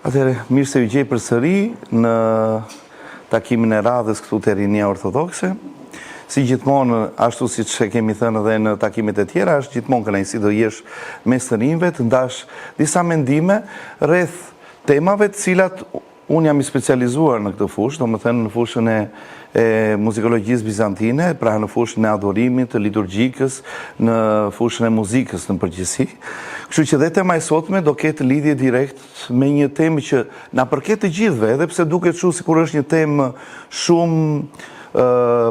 Atëherë, mirë se ju gjej përsëri në takimin e radhës këtu te Rinia Ortodokse. Si gjithmonë, ashtu siç e kemi thënë edhe në takimet e tjera, është gjithmonë kënaqësi të jesh mes të rinjve, të ndash disa mendime rreth temave të cilat Unë jam i specializuar në këtë fushë, domethënë në fushën e e muzikologjisë bizantine, pra në fushën e adhurimit, të liturgjikës, në fushën e muzikës në përgjithësi. Kështu që dhe tema e sotme do ketë lidhje direkt me një temë që na përket të gjithëve, edhe pse duket kështu sikur është një temë shumë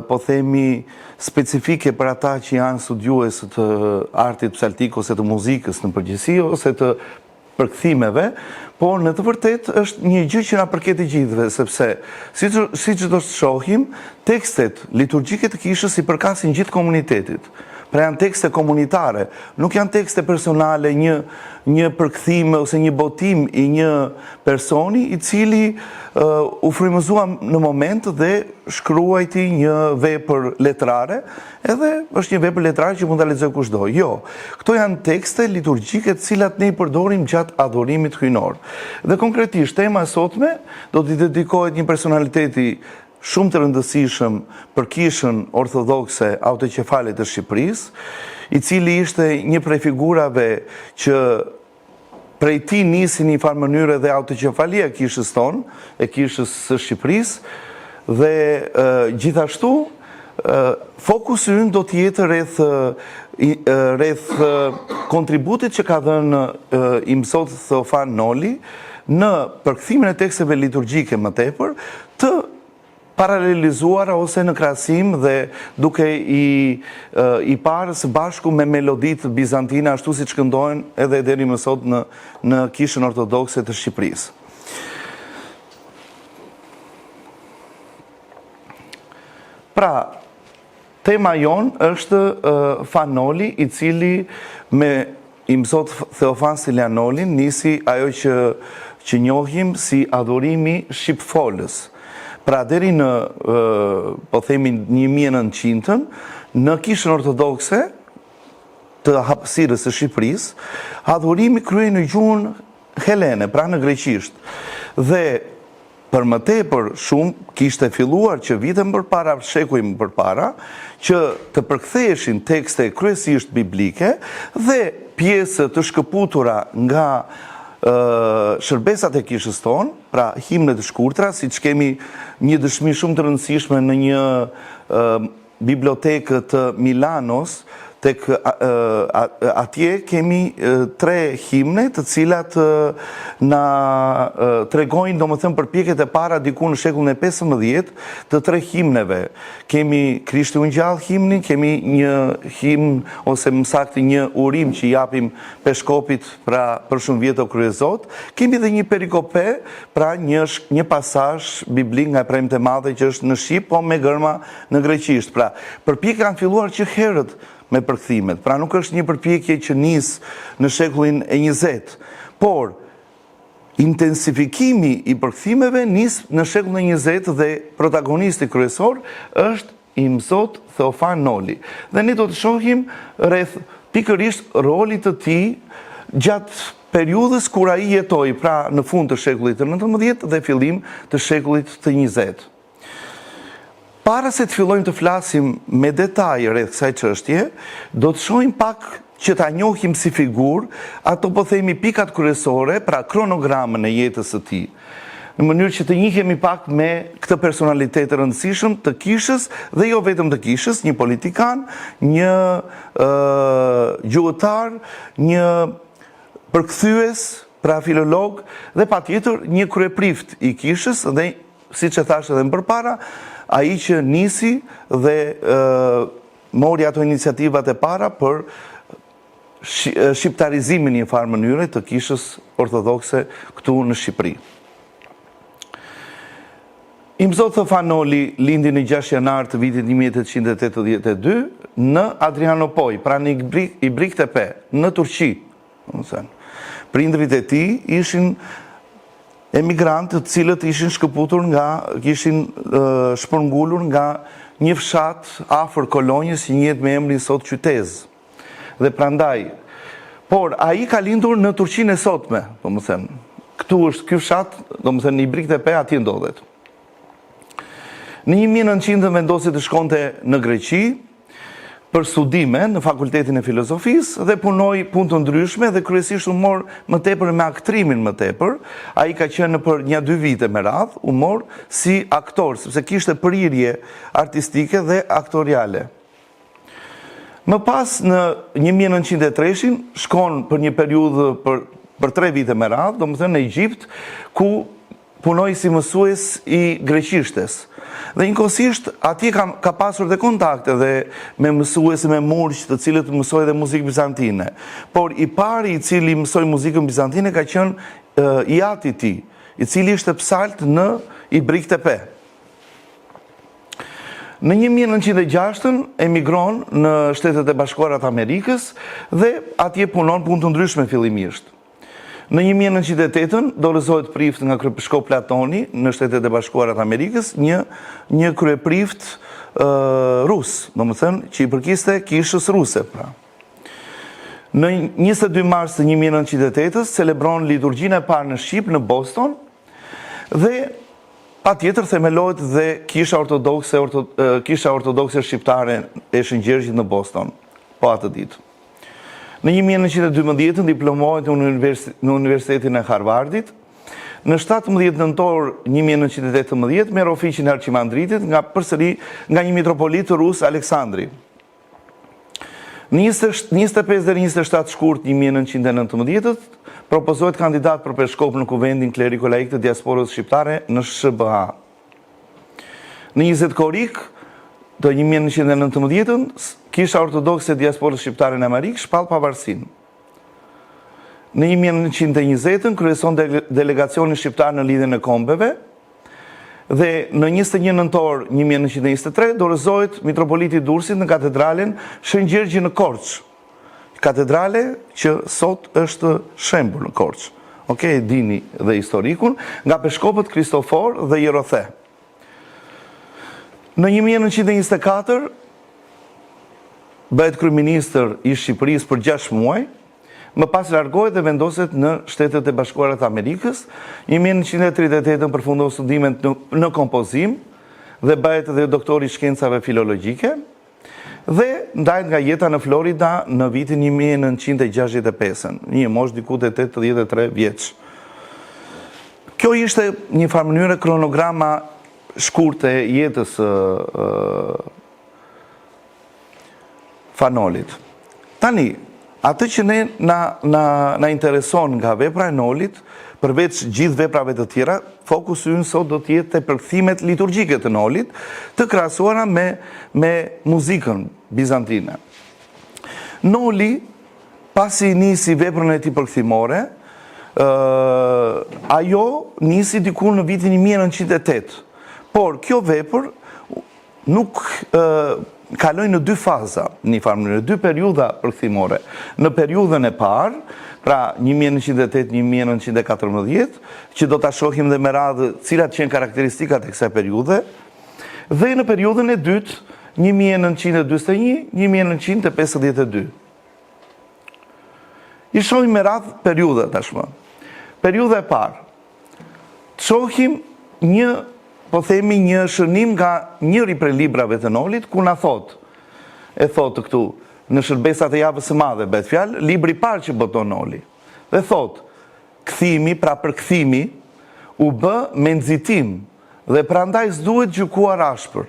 po themi specifike për ata që janë studiues të artit psaltik ose të muzikës në përgjithësi ose të përkthimeve, por në të vërtetë është një gjë që na përket të gjithëve, sepse siç siç do të shohim, tekstet liturgjike të kishës i përkasin gjithë komunitetit. Pra janë tekste komunitare, nuk janë tekste personale, një një përkthim ose një botim i një personi i cili uh, u frymëzua në moment dhe shkruajti një vepër letrare, Edhe është një vepër letrare që mund ta lexojë kushdo. Jo. Këto janë tekste liturgjike të cilat ne i përdorim gjatë adhurimit hyjnor. Dhe konkretisht tema e sotme do t'i dedikohet një personaliteti shumë të rëndësishëm për kishën ortodokse autoqefale të Shqipërisë, i cili ishte një prej figurave që Prej tij nisi në një farë mënyre dhe autoqefalia e kishës tonë, e kishës së Shqipërisë, dhe gjithashtu fokusi ynë do të jetë rreth rreth kontributit që ka dhënë Imzot Theofan Noli në përkthimin e teksteve liturgjike më tepër të paralelizuara ose në krahasim dhe duke i i parë së bashku me meloditë bizantine ashtu siç këndohen edhe deri më sot në në Kishën Ortodokse të Shqipërisë. Pra, Tema jonë është Fan Noli, i cili me Imzot Theofan Stilian Nolin nisi ajo që që njohim si adhurimi shqipfolës. Pra deri në po themi 1900-ën, në Kishën Ortodokse të hapësirës së Shqipërisë, adhurimi kryhej në gjuhën helene, pra në greqisht. Dhe Për më tepër, shumë kishte filluar që vite më përpara, shekuj më përpara, që të përktheheshin tekste kryesisht biblike dhe pjesë të shkëputura nga shërbesat e kishës tonë, pra himne të shkurtra, siç kemi një dëshmi shumë të rëndësishme në një Bibliotekë të Milanos, tek atje kemi tre himne të cilat na tregojnë domethënë përpjekjet e para diku në shekullin e 15 të tre himneve. Kemi Krishti u ngjall himnin, kemi një himn ose më saktë një urim që i japim peshkopit pra për shumë vjet o kryezot, kemi dhe një perikope, pra një një pasazh biblik nga e Premte e Madhe që është në shqip, po me gërma në greqisht. Pra, përpjekjet kanë filluar që herët me përkthimet. Pra nuk është një përpjekje që nis në shekullin e 20, por intensifikimi i përkthimeve nis në shekullin e 20 dhe protagonisti kryesor është Imzot Theofan Noli. Dhe ne do të shohim rreth pikërisht rolit të tij gjatë periudhës kur ai jetoi, pra në fund të shekullit të 19 dhe fillim të shekullit të 20. Para se të fillojmë të flasim me detaj rreth kësaj çështje, do të shohim pak që ta njohim si figurë, ato po themi pikat kryesore, pra kronogramën e jetës së tij, në mënyrë që të njihemi pak me këtë personalitet të rëndësishëm të kishës dhe jo vetëm të kishës, një politikan, një gjuhëtar, një përkthyes, pra filolog dhe patjetër një kryeprift i kishës dhe Siç e thashë edhe më përpara, ai që nisi dhe mori ato iniciativat e para për shqiptarizimin në një farë mënyre të kishës ortodokse këtu në Shqipëri. Imzot Theofan Noli lindi në 6 janar të vitit 1882 në Adrianopojë, pra në Ibrik Tepe, në Turqi, domethënë. Prindërit e tij ishin Emigrantë të cilët ishin shkëputur nga, ishin shpërngulur nga një fshat afër Kolonjës që njihet me emrin sot Qytezë. Dhe prandaj, por ai ka lindur në Turqinë e sotme, domethënë. Këtu është ky fshat, domethënë Ibrik Tepe atje ndodhet. Në 1900 vendosi të shkonte në Greqi për studime në Fakultetin e Filozofisë dhe punoi punë të ndryshme dhe kryesisht u mor më tepër me aktrimin më tepër. Ai ka qenë për nja dy vite me radhë, u mor si aktor, sepse kishte prirje artistike dhe aktoriale. Më pas në 1903-shin shkon për një periudhë për për tre vite me radhë, domethënë në Egjipt, ku punoi si mësues i greqishtes. Dhe njëkohësisht atje ka, ka pasur dhe kontakte dhe me mësues me murgj të cilët mësoi dhe muzikë bizantine. Por i pari i cili mësoi muzikën bizantine ka qenë i ati i tij, i cili ishte psalt në Ibrik Tepe. Në 1906-ën emigron në Shtetet e Bashkuara të Amerikës dhe atje punon punë të ndryshme fillimisht. Në 1908-ën dorëzohet prift nga kryepeshkop Platoni në Shtetet e Bashkuara të Amerikës, një një kryeprift uh, rus, domethënë që i përkiste kishës ruse, pra. Në 22 mars të 1908-ës celebron liturgjinë e parë në shqip në Boston dhe Patjetër themelohet dhe Kisha Ortodokse Kisha Ortodokse Shqiptare e Shën Gjergjit në Boston, po atë ditë. Në 1912 diplomohet në Universitetin e Harvardit. Në 17 nëntor 1918 merr ofiqin e arqimandritit nga përsëri nga një mitropolit rus Aleksandri. Në 25 deri 27 shkurt 1919, propozohet kandidat për peshkop në kuvendin kleriko-laik të diasporës shqiptare në SHBA. Në 20 korrik të 1919, Kisha Ortodokse e Diasporës Shqiptare në Amerikë shpall pavarësinë. Në 1920-ën kryeson delegacionin shqiptar në Lidhjen e Kombeve dhe në 21 nëntor 1923 dorëzohet mitropoliti i Durrësit në katedralen Shën Gjergji në Korçë. Katedrale që sot është shembur në Korçë. Ok, e dini dhe historikun, nga peshkopët Kristofor dhe Jerothe. Në 1924 bëhet kryeministër i Shqipërisë për 6 muaj, më pas largohet dhe vendoset në Shtetet e Bashkuara të Amerikës. 1938 përfundon studimet në, në kompozim dhe bëhet edhe doktor i shkencave filologjike dhe ndahet nga jeta në Florida në vitin 1965, një moshë diku te 83 vjeç. Kjo ishte një farë mënyre kronograma shkurt e jetës së Fan Nolit. Tani, atë që ne na, na, na intereson nga vepra e Nolit, përveç gjithë veprave të tjera, fokusi ynë sot do të jetë te përkthimet liturgjike të Nolit, të krahasuara me, me muzikën bizantine. Noli, pasi nisi veprën e tij përkthimore, ajo nisi diku në vitin 1908. Por kjo vepër nuk kaloi në dy faza, në një farë mënyre, dy periudha përkthimore. Në periudhën e parë, pra 1908-1914, që do ta shohim dhe me radhë cilat qenë karakteristikat e kësaj periudhe, dhe në periudhën e dytë, 1941-1952. I shohim me radhë periudha tashmë. Periudha e parë, Të shohim një, po themi një shënim nga njëri prej librave të Nolit, ku na thotë, e thotë këtu, në shërbesat e javës së madhe, bëhet fjalë, libri i parë që boton Noli. Dhe thotë, kthimi, pra përkthimi, u bë me nxitim Dhe prandaj s'duhet gjykuar ashpër.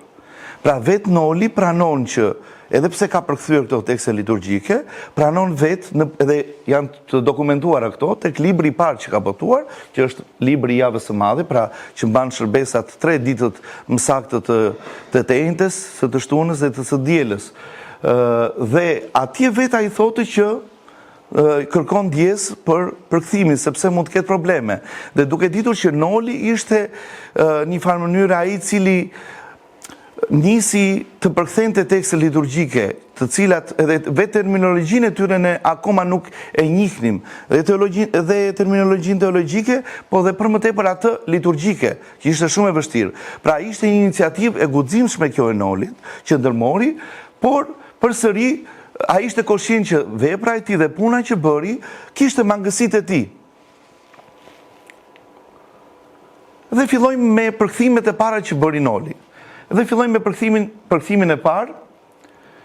Pra vetë Noli pranon që, edhe pse ka përkthyer këto tekste liturgjike, pranon vetë në edhe janë të dokumentuara këto tek libri i parë që ka botuar, që është libri i javës së madhe, pra që mban shërbesat tre ditët më saktë të të të enjtes, së të shtunës dhe të së dielës. Ë dhe atje vetë ai thotë që kërkon ndjesë për përkthimin, sepse mund të ketë probleme. Dhe duke ditur që Noli ishte një farë mënyre ai i cili nisi të përkthente tekste liturgjike, të cilat edhe vetë terminologjinë e tyre ne akoma nuk e njihnim, dhe teologjinë dhe terminologjinë teologjike, po dhe për më tepër atë liturgjike, që ishte shumë e vështirë. Pra ishte një iniciativë e guximshme kjo e Nolit, që ndërmori, por përsëri Ai ishte koshient që vepra e tij dhe puna që bëri kishte mangësitë e tij. Dhe fillojmë me përkthimet e para që bëri Noli. Dhe fillojmë me përkthimin, përkthimin e parë,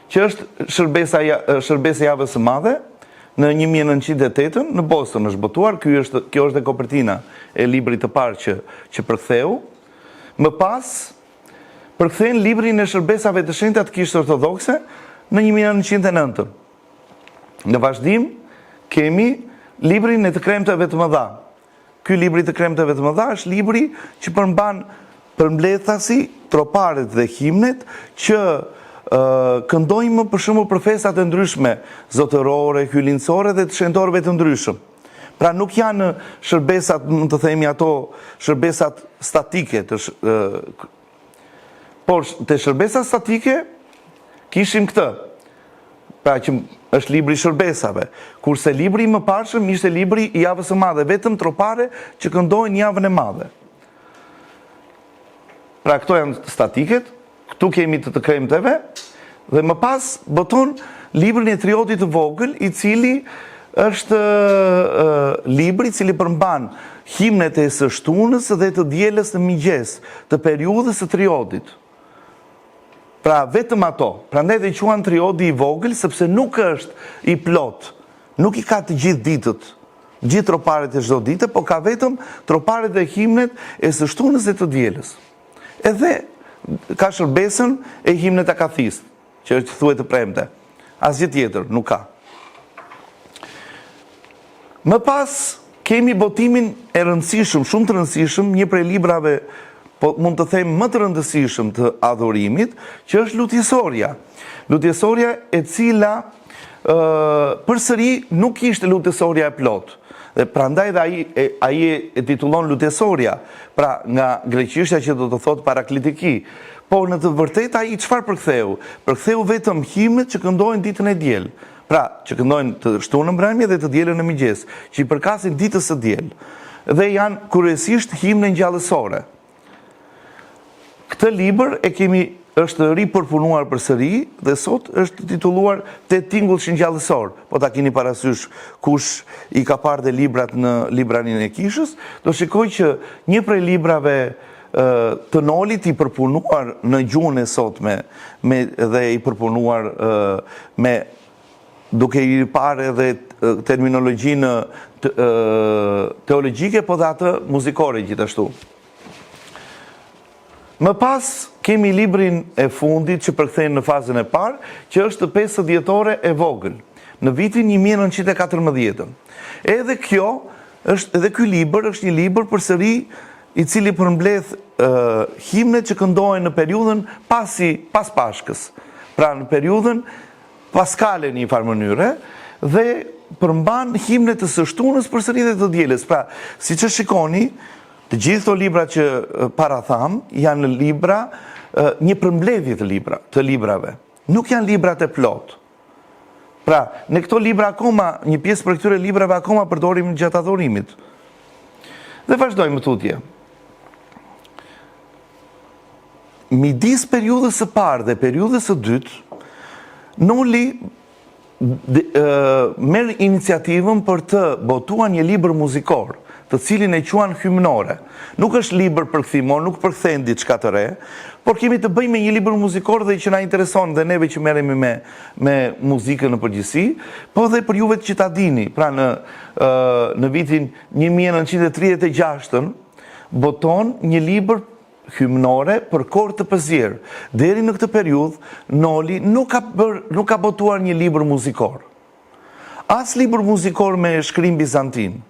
që është shërbesa, shërbesa e javës së madhe, në 1908 në Boston është botuar, ky është, kjo është dhe kopertina e librit të parë që, që përktheu. Më pas, përkthen librin e shërbesave të shenjta të kishës ortodokse në 1909. Në vazhdim, kemi librin e të kremteve të mëdha, Ky libri i të kremteve të mëdha është libri që përmban përmbledhtazi troparet dhe himnet që këndojmë për shembull për festat e ndryshme zotërore, hyjlindësore dhe të shenjtorëve të ndryshëm. Pra nuk janë shërbesat, mund të themi ato shërbesat statike të Por te shërbesa statike kishim këtë. Pra që është libri i shërbesave. Kurse libri i mëparshëm ishte libri i javës së madhe, vetëm tropare që këndohen javën e madhe. Pra këto janë statiket, këtu kemi të të kremteve dhe më pas boton librin e triodit të vogël, i cili është libri i cili përmban himnet e së shtunës dhe të dielës në mëngjes, të periudhës së triodit. Pra vetëm ato. Prandaj dhe quhet triodi i vogël sepse nuk është i plotë. Nuk i ka të gjithë ditët, gjithë troparet e çdo dite, po ka vetëm troparet dhe himnet e së shtunës dhe të dielës. Edhe ka shërbesën e himnet akathist, që është thuhet të premte. Asgjë tjetër nuk ka. Më pas kemi botimin e rëndësishëm, shumë të rëndësishëm, një prej librave, po mund të them më të rëndësishëm të adhurimit, që është lutjesorja. Lutjesorja e cila ë përsëri nuk ishte lutjesorja e plotë. Dhe prandaj dhe ai e, ai e titullon lutjesorja, pra nga greqishtja që do të thotë paraklitiki. Por në të vërtetë ai çfarë përktheu? Përktheu vetëm himnet që këndohen ditën e diel. Pra, që këndohen të shtunën mbrëmje dhe të dielën në mëngjes, që i përkasin ditës së diel. Dhe janë kryesisht himne ngjallësore. Këtë libër e kemi është ripërpunuar përsëri dhe sot është titulluar Tetëtingullshi ngjallësor. Po ta keni parasysh kush i ka parë dhe librat në librarinë e kishës, do shikojë që një prej librave të Nolit i përpunuar në gjuhën e sotme me dhe i përpunuar me duke i parë edhe terminologjinë teologjike, po dhe atë muzikore gjithashtu. Më pas kemi librin e fundit që përkthen në fazën e parë, që është pesëdhjetore e vogël, në vitin 1914. Edhe kjo është edhe ky libër është një libër përsëri i cili përmbledh himnet që këndohen në periudhën pasi pas Pashkës. Pra në periudhën paskale në një farë mënyre dhe përmban himne të së shtunës përsëri dhe të dielës. Pra, siç e shikoni, Të gjithë këto libra që para thamë janë libra, një përmbledhje të libra, të librave. Nuk janë librat e plotë. Pra, ne këto libra akoma, një pjesë prej këtyre librave akoma përdorim gjatë adhurimit. Dhe vazhdojmë më tutje. Midis periudhës së parë dhe periudhës së dytë, Noli merr iniciativën për të botuar një libër muzikor, të cilin e quan hymnore. Nuk është libër përkthimor, nuk përkthen diçka të re, por kemi të bëjmë me një libër muzikor dhe që na intereson dhe neve që merremi me me muzikën në përgjithësi, po dhe për juve që ta dini. Pra në në vitin 1936 boton një libër hymnore për kor të përzierë. Deri në këtë periudhë, Noli nuk ka bërë, nuk ka botuar një libër muzikor. As libër muzikor me shkrim bizantin.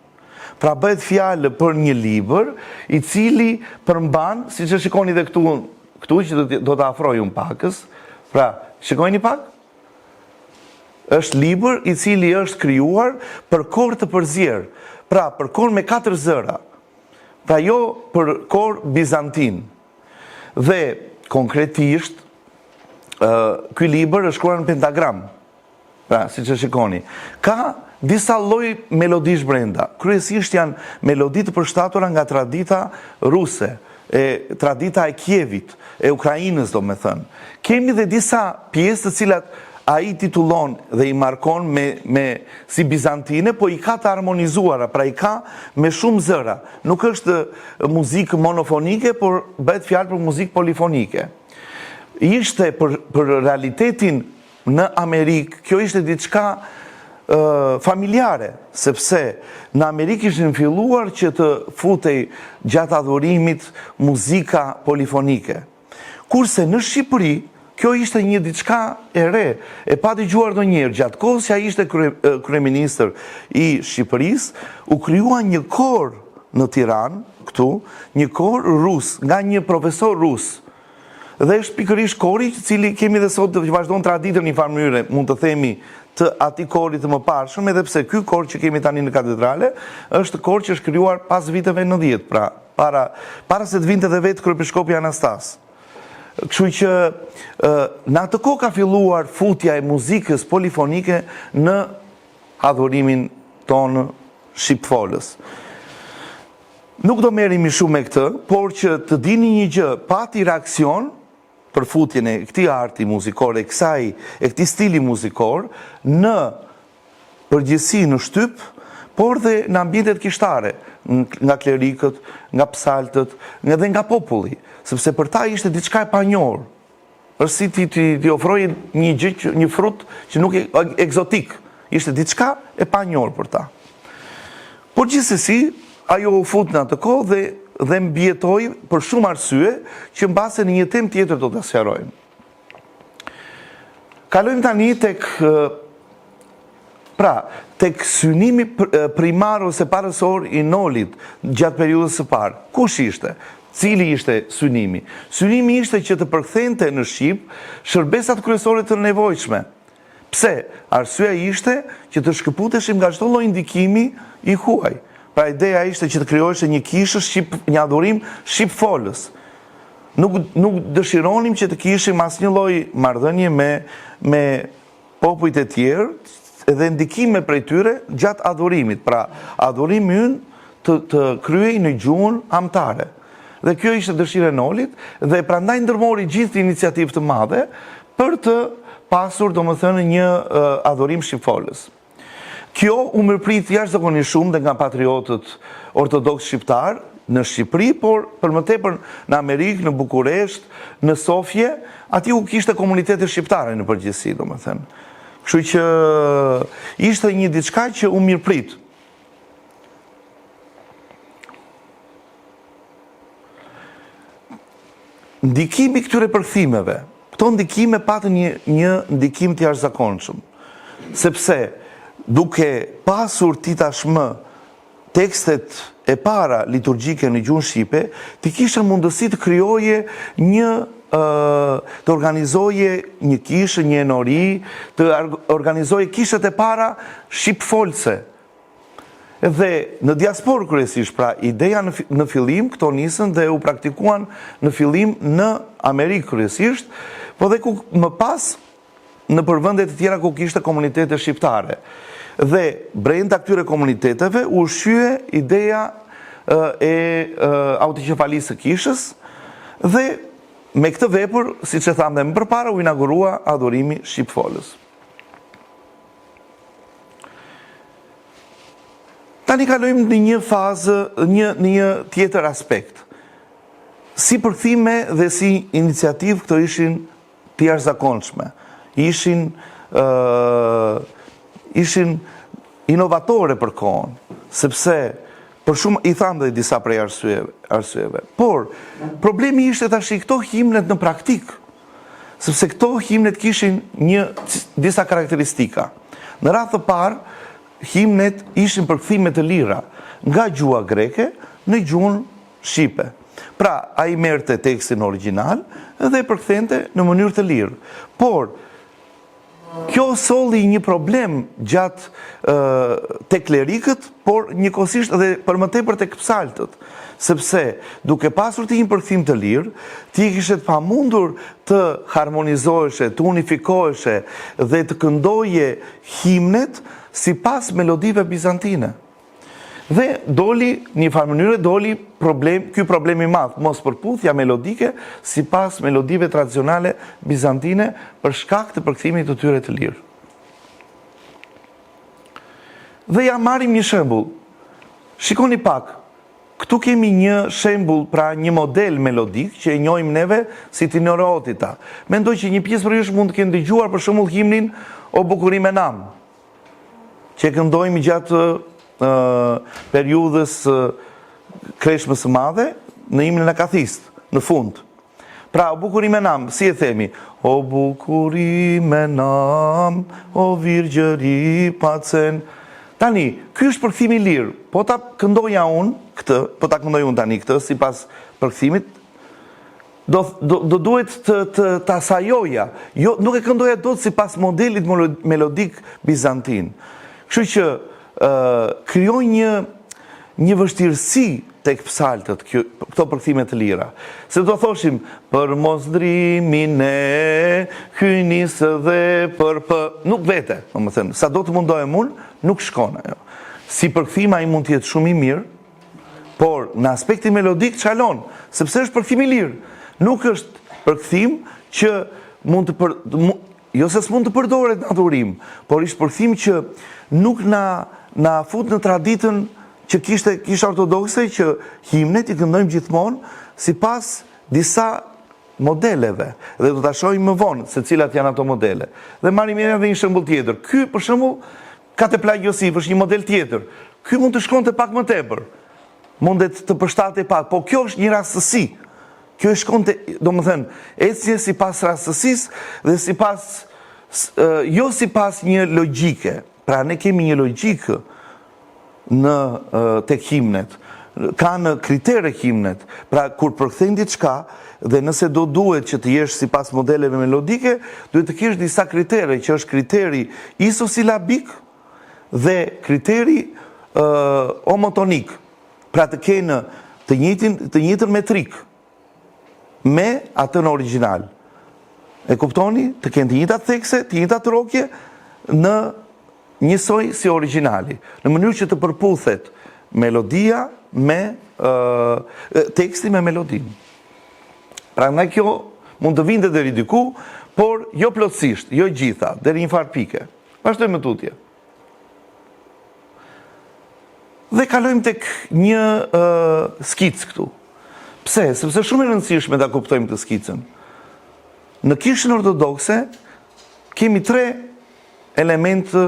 Pra bëhet fjalë për një libër i cili përmban, siç e shikoni dhe këtu, këtu që do do ta afroj unë pakës, pra shikojeni pak? Është libër i cili është krijuar për kor të përzierë, pra për kor me katër zëra. Pra jo për kor bizantin. Dhe konkretisht ky libër është shkruar në pentagram. Pra, siç e shikoni, ka disa lloj melodish brenda. Kryesisht janë melodi të përshtatura nga tradita ruse, e tradita e Kievit, e Ukrainës, domethënë. Kemi dhe disa pjesë të cilat Ai i titullon dhe i markon me me si bizantine, po i ka të harmonizuara, pra i ka me shumë zëra. Nuk është muzikë monofonike, por bëhet fjalë për muzikë polifonike. Ishte për për realitetin në Amerikë, kjo ishte diçka familjare, sepse në Amerikë ishin filluar që të futej gjatë adhurimit muzika polifonike. Kurse në Shqipëri, kjo ishte një diçka e re, e padëgjuar ndonjëherë. Gjatë kohës që ai ishte kryeministër i Shqipërisë, u krijua një kor në Tiranë, këtu, një kor rus, nga një profesor rus. Dhe është pikërisht kori i cili kemi dhe sot që vazhdon traditën në një farë mënyre, mund të themi, të atij kori të mëparshëm, edhe pse ky kor që kemi tani në katedrale, është kor që është krijuar pas viteve 90, pra Para, para se të vinte dhe vetë kryepeshkopi Anastas. Kështu që në atë kohë ka filluar futja e muzikës polifonike në adhurimin tonë shqipfolës. Nuk do merremi shumë me këtë, por që të dini një gjë, pati reaksion për futjen e këtij arti muzikor, e kësaj, e këtij stili muzikor në përgjithësi në shtyp, por dhe në ambientet kishtare, nga klerikët, nga psaltët, dhe nga populli, sepse për ta ishte diçka e panjohur. Është si ti ti ti ofroje një gjë që një frut që nuk e ekzotik, ishte diçka e panjohur për ta. Por gjithsesi, ajo u fut në atë kohë dhe dhe mbijetoi për shumë arsye që mbase në një temë tjetër do ta sqarojmë. Kalojmë tani tek pra, tek synimi primar ose parësor i Nolit gjatë periudhës së parë. Kush ishte? Cili ishte synimi? Synimi ishte që të përkthente në shqip shërbesat kryesore të nevojshme. Pse? Arsyeja ishte që të shkëputeshim nga çdo lloj ndikimi i huaj. Pra ideja ishte që të krijoheshe një kishë shqip, një adhurim shqipfolës. Nuk nuk dëshironim që të kishim asnjë lloj marrëdhënie me me popujt e tjerë dhe ndikime prej tyre gjatë adhurimit. Pra, adhurimi ynë të të kryhej në gjuhën amtare. Dhe kjo ishte dëshira e Nolit dhe prandaj ndërmori gjithë iniciativë të madhe për të pasur, domethënë, një adhurim shqipfolës. Kjo u mirëprit jashtëzakonisht shumë dhe nga patriotët ortodoksë shqiptarë në Shqipëri, por për më tepër në Amerikë, në Bukuresht, në Sofje, aty ku kishte komunitete shqiptare në përgjithësi, domethënë. Kështu që ishte një diçka që u mirëprit. Ndikimi i këtyre përkthimeve, këto ndikime patën një një ndikim të jashtëzakonshëm, sepse duke pasur ti tashmë tekstet e para liturgjike në gjuhën shqipe, ti kishe mundësi të krijoje një të organizoje një kishë, një enori, të organizoje kishat e para shqipfolëse. Dhe në diasporë kryesisht, pra ideja në, në fillim, këto nisën dhe u praktikuan në fillim në Amerikë kryesisht, po dhe ku më pas nëpër vende të tjera ku kishte komunitete shqiptare. Dhe brenda këtyre komuniteteve u ushqye ideja e autoqefalisë së kishës dhe me këtë vepër, siç e thamë dhe më përpara, u inaugurua adhurimi shqipfolës. Tani kalojmë në një fazë, një, në një tjetër aspekt. Si përkthime dhe si iniciativë këto ishin të jashtëzakonshme. Ishin ë ishin inovatore për kohën, sepse për shumë i thamë dhe disa prej arsyeve, arsyeve. Por problemi ishte tashi këto himnet në praktikë. Sepse këto himnet kishin një disa karakteristika. Në radhë të parë, himnet ishin përkthime të lira nga gjuha greke në gjuhën shqipe. Pra, ai merrte tekstin origjinal dhe e përkthente në mënyrë të lirë. Por, Kjo solli një problem gjatë te klerikët, por njëkohësisht edhe për më tepër tek psaltët, sepse duke pasur ti një përkthim të lirë, ti e kishe të pamundur të harmonizoheshe, të unifikoheshe dhe të këndoje himnet sipas melodive bizantine. Dhe doli, në një farë mënyre, doli problem, ky problem i madh, mospërputhja melodike sipas melodive tradicionale bizantine për shkak të përkthimit të tyre të lirë. Dhe ja marrim një shembull. Shikoni pak, këtu kemi një shembull, pra një model melodik që e njohim neve si την ωραιότητα. Mendoj që një pjesë prej jush mund të kenë dëgjuar për shembull himnin O bukuri me nam, që e këndojmë gjatë periudhës Kreshmës së Madhe në himnin Akathist, në fund. Pra, o bukuri me nam, si e themi? O bukuri me nam, o virgjëri pacen. Tani, ky është përkthimi i lirë. Po ta këndoja unë këtë, po ta këndoj unë tani këtë, sipas përkthimit, do, do, do duhet të, të, ta sajoja. Jo, nuk e këndoja dot sipas modelit melodik bizantin. Kështu që, krijoi një një vështirësi tek psaltët kjo, këto përkthime të lira. Se do thoshim për mosndrimin e hyjnisë dhe për p nuk vete, domethënë, sado të mundohem unë, nuk shkon ajo. Si përkthim ai mund të jetë shumë i mirë, por në aspektin melodik çalon, sepse është përkthim i lirë. Nuk është përkthim që mund të për, Jo se s'mund të përdoret në adhurim, por ishte përkthim që nuk na na fut në traditën që kishte kisha ortodokse që himnet i këndojmë gjithmonë sipas disa modeleve dhe do ta shohim më vonë se cilat janë ato modele. Dhe marrim edhe një shembull tjetër. Ky për shembull Κατ' Πλάγιος ύφος është një model tjetër. Ky mund të shkonte pak më tepër. Mundet të përshtatej pak, po kjo është një rastësi. Kjo i shkonte, domethënë, ecje sipas rastësisë dhe sipas, jo sipas një logjike. Pra ne kemi një logjikë në tek himnet. Kanë kritere himnet. Pra kur përkthen diçka dhe nëse do duhet që të jesh sipas modeleve melodike, duhet të kesh disa kritere, që është kriteri isosilabik dhe kriteri homotonik. Pra të kenë të njëjtin të njëjtën metrikë me atë në origjinal. E kuptoni? Të kenë të njëjtat thekse, të njëjtat rrokje në njësoj si origjinali, në mënyrë që të përputhet melodia me teksti me melodinë. Prandaj kjo mund të vinte deri diku, por jo plotësisht, jo gjitha, deri një farë pike. Vazhdojmë më tutje. Dhe kalojmë tek një uh, skicë këtu. Pse? Sepse shumë e rëndësishme ta kuptojmë këtë skicën. Në kishën ortodokse kemi tre elementë